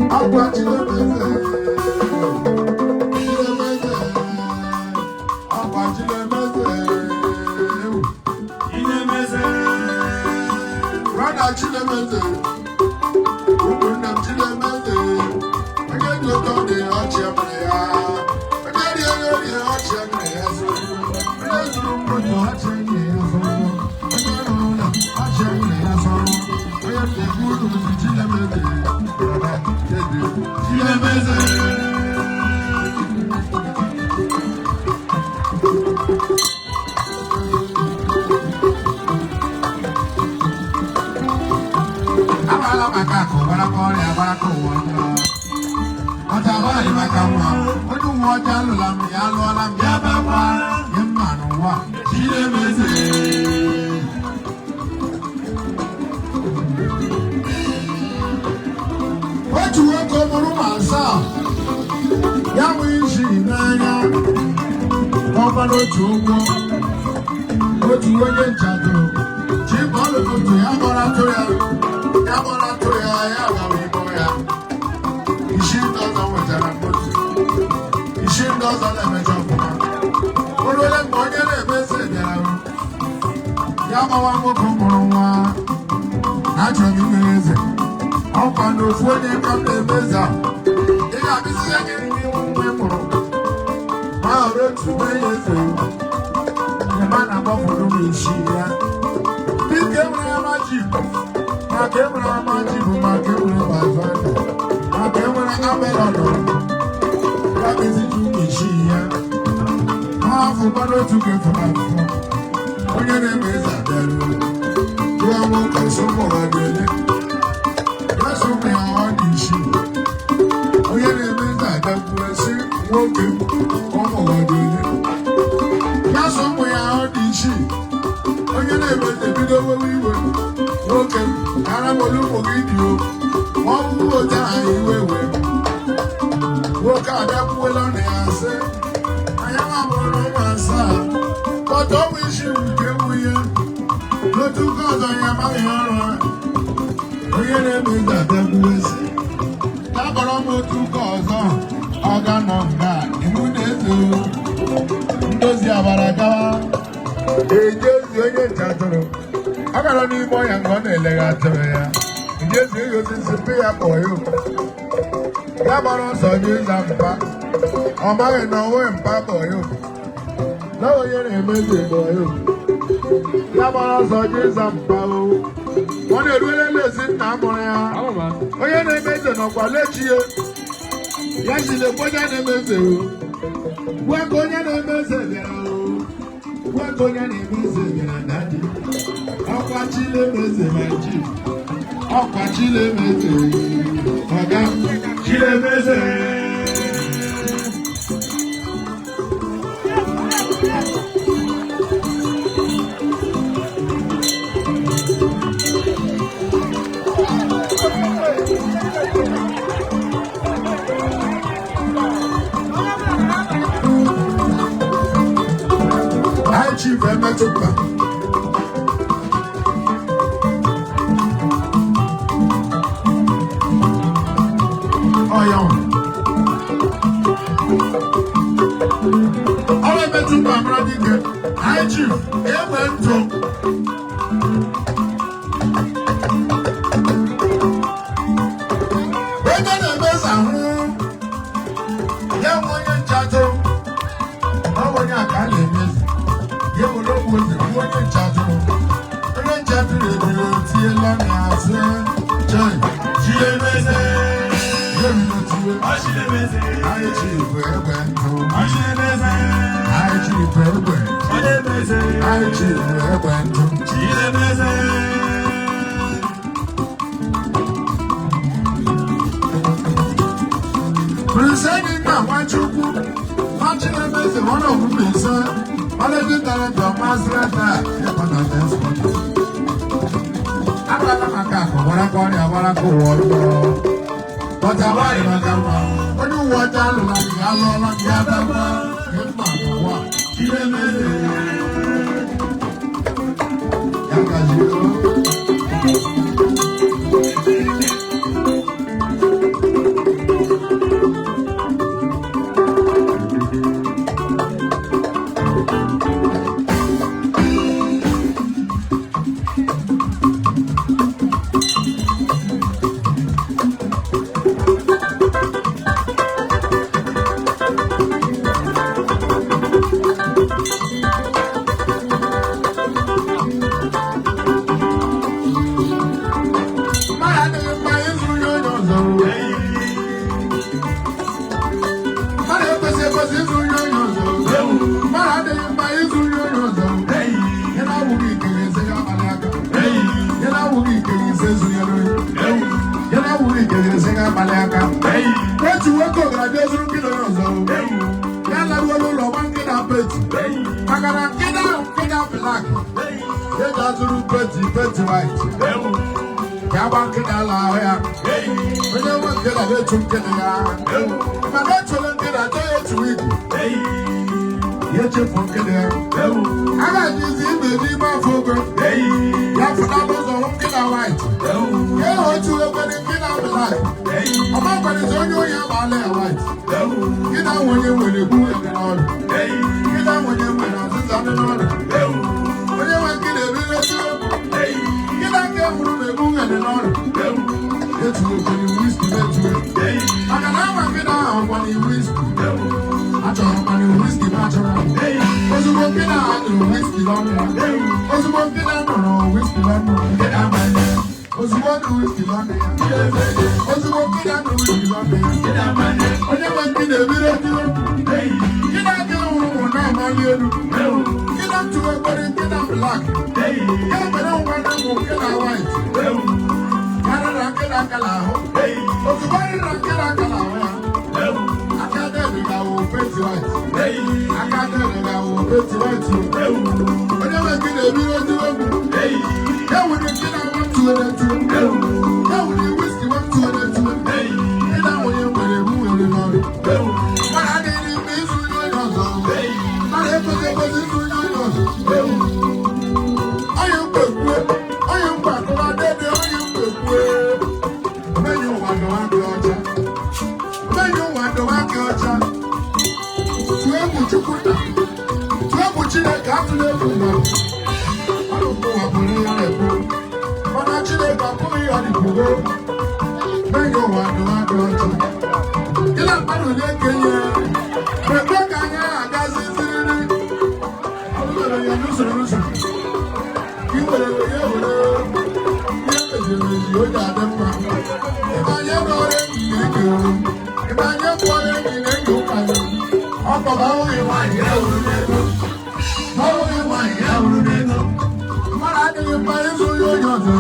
Akwa Chinemeze, Chinemeze, akwa Chinemeze, Chinemeze, brother Chinemeze, ụmụnne m Chinemeze, onye dị ụtọ dị ọchị emere ya, onye dị onye dị ọchị emere ya so, onye zuru mmoto ọchị emere ya so, onye rụrụ ụlọ ọchị emere ya so, onye na-ekwu unu si Chinemeze, brother Dede, Chinemeze, Agbala maka akụ gbaraka ọrịa gbaraka ụwa ọjọọ. Ọcha agbaghị maka nwa onye uwe ọcha alụla m ya alụọla m ya bakwa nye mma n'ụwa. Chinemeze, Otu nwoke mụrụ ụmụ asaa ya nwee isi n'anya ọkwa n'otu ụgbọ otu onye nchadoro chi bọọlụ otu ya gbara atụrụ ya ya gbara atụrụ ya ya gawa ịbọ ya isi ndị ọzọ nwetara moto isi ndị ọzọ na-emecha ọfụma o ruole mgbe onye na-emezi bịara ya gbawa nwoke mụrụ nwa achọrọ m imere eze ọkwa na ofu onye ka m na-emezi a ị ga-abịzi ya gị nri nwa ị mụrụ ma họrọ otu mee ya eze ebe a na-agbafuru m isi ya dịka enwere ama ji maka enwere ama ji bụ maka enwere bazana maka enwere amelọnụ ya beziji ụmụ isi ya ha afọ gbara otu ga-efu na afọ onye na-eme eze abịaruo jụọ nwoke sị ụmụ ha ga-ele ya sị ụmụ ya ọ dị isii onye na-eme eze abịakwuo sị nwoke ụmụ ha ga-ele ya sị ụmụ ya ọ dị isii onye na-eme eze bido wewe iwe nwoke ara m olu ụmụ gị dị o ma ọ bụrụ otu ahụ iwe wee nwoke abịakwuola na ya sị anyị nwa mụrụ ụmụ asaa kpọta ụmụ isi nke nwunye n'otu nke ọzọ ya amaghị ọrụ ha onye na-eme eze abịakwuo sị akọrọ m otu nke ọzọ ọ ga nọ nga iwu na-eze ndozi agbara gawa eje ozi onye nche atụrụ ọ gara n'ime ọhịa mgbe ọ na-elegha atụrụ ya nje ezi oyi osisi mpe ya kpọọ ya oku ya gbara ọsọ nye ịza mpa ọ maghị na onwe mpa kpọọ ya oku na onye na-eme eze kpọọ ya oku ya gbara ọsọ nye ịza mpa o ọ na-eruele lezi nna mụrụ ya onye na-eme eze nọkwa lechi ya ya si lekwa onye na-eme eze o gwa ka onye na-eme eze bịara o gwa ka onye na-eme eze bịara daddy ọkwa Chinemeze my chief ọkwa Chinemeze ọga Chinemeze, High Chief Emetụkpa ọya nwe ọrụ Emetụkpa mara dike High Chief egbe ntụ ego na-emeza ahụ ya nwe onye nchatụ ọ bụ onye a ka a na-emezi ya were ogbu eze bụ onye nchatụrụ onye nchatụrụ ebiri otiela na ya sị chei Chinemeze, ya ebido tiwe ọ Chinemeze, anyị chief egbe ntụ ọ Chinemeze, anyị chief egbe Chinemeze, anyị chief egbe ntụ Chinemeze, Prinseni nna Nwachukwu Nwachinemeze one of Mbaise managing director Masterata Airport and Export. Agbala maka akụ gbaraka ọrịa gbaraka ụwa ọjọọ bọta nwaanyị maka mma onye uwe ọjọọ alụla gị alụọla gị adagba gị mma n'ụwa. Chinemeze, Ya gazie o. Nke sị ga akpali aka. Otu nwoke gara bịa zuru nkịta onye ọzọ. Ya laruo n'ụlọ gba nkịta paint. Maka na nkịta ahụ nkịta black. Ya ga zuru paint paint white. Ya gba nkịta ala ahụ ya. Onye nwe nkịta na-etu nkịta ya. Mana echele nkịta chọọ ya otu week. Ya echefu nkịta ya. A ga-ejizi ibe n'ime afọ ogo. Ya fụta n'ụzọ hụ nkịta white. Ya hụ otu ekwere nkịta black. Ọma kwalizi onye ohi agbaala ya white. Nkịta nwe onye nwere egbu ede n'ọrụ. Nkịta nwe onye nwere azịza dị n'ọrụ. Onye nwe nkịta ebido eti egwu. Nkịta nke nwụrụ ma egbu ede n'ọrụ. Etu ekwere whisky na-etu. Maka na ama nkịta ahụ kwana whisky. Achọrọ kwana whisky ma achọrọ. Ozugbo nkịta ahụ nụrụ whisky n'ọnụ ya. Ozugbo nkịta nụrụ whisky n'ọnụ ya. Ozugbo ọ nụrụ whisky n'ọnụ ya. Ozugbo nkịta nụrụ whisky n'ọnụ ya. Onye nwe nkịta ebido tiwe. Nkịta nke nwụrụ nwụrụ na-amali elu. Nkịta tụrụ ekwere nkịta black. Ya ekpere nwanne bụ nkịta white. Ya rara nkịta akala ahụ. Ozugbo ọ rịra nkịta akala ahụ ya. Aka debi ga-awụ paint white. Aka debi ga-awụ paint white. Onye nwe nkịta ebido tiwe egwu. Ya were nkịta nwa tụwere tụwe. Ya were whisky nwa tụwere tụwe. Nkịta onye nwere egbu nwere n'ọrụ. Mmadụ adịghị mma ịzụ onye onye ọzọ. Mmadụ ekwesị ekwesị ịzụ onye onye ọzọ. Onye mkpa ekwue, onye mkpa akụba dede, onye mkpa ekwue. Omenye ụwa dọwa gị ọcha. Omenye ụwa dọwa gị ọcha. Tụọ egwu Chukwu nna. Tụọ egwu Chineke, atụla egwu mmadụ. Mmadụ ụwa bụrụ ihe na-ekwu. Mana Chineke ọ bụghị ya dịkwugo. Omenye ụwa dọwa gị ọcha. Ịla mmadụ na-ekenye. Ekwe ka anyị agazi ziriri. Ọ bụrụ ya n'usoro n'usoro. Ka ị were ya were ihe meziri emezi o ji adị mma. Ịbanye n'ọrụ enyi na-enyo. Ịbanye mkpọrọ enyi na-enyo ụkpanye. Ọ kpọba ahụghị nwaanyị ya wuru n'ego. Ọhụghị nwaanyị ya wuru n'ego. Mmadụ adịghị mma ịzụ onye onye ọzọ.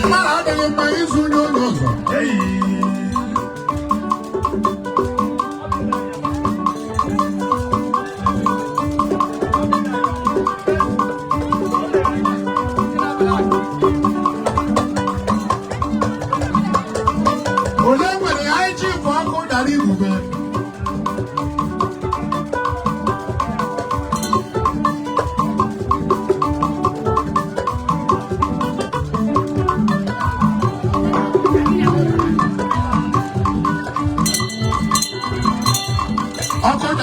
Mmadụ adịghị mma ịzụ onye onye ọzọ. Onye nwere anyị chifu ọkụ dara igube. Ọkụ dara.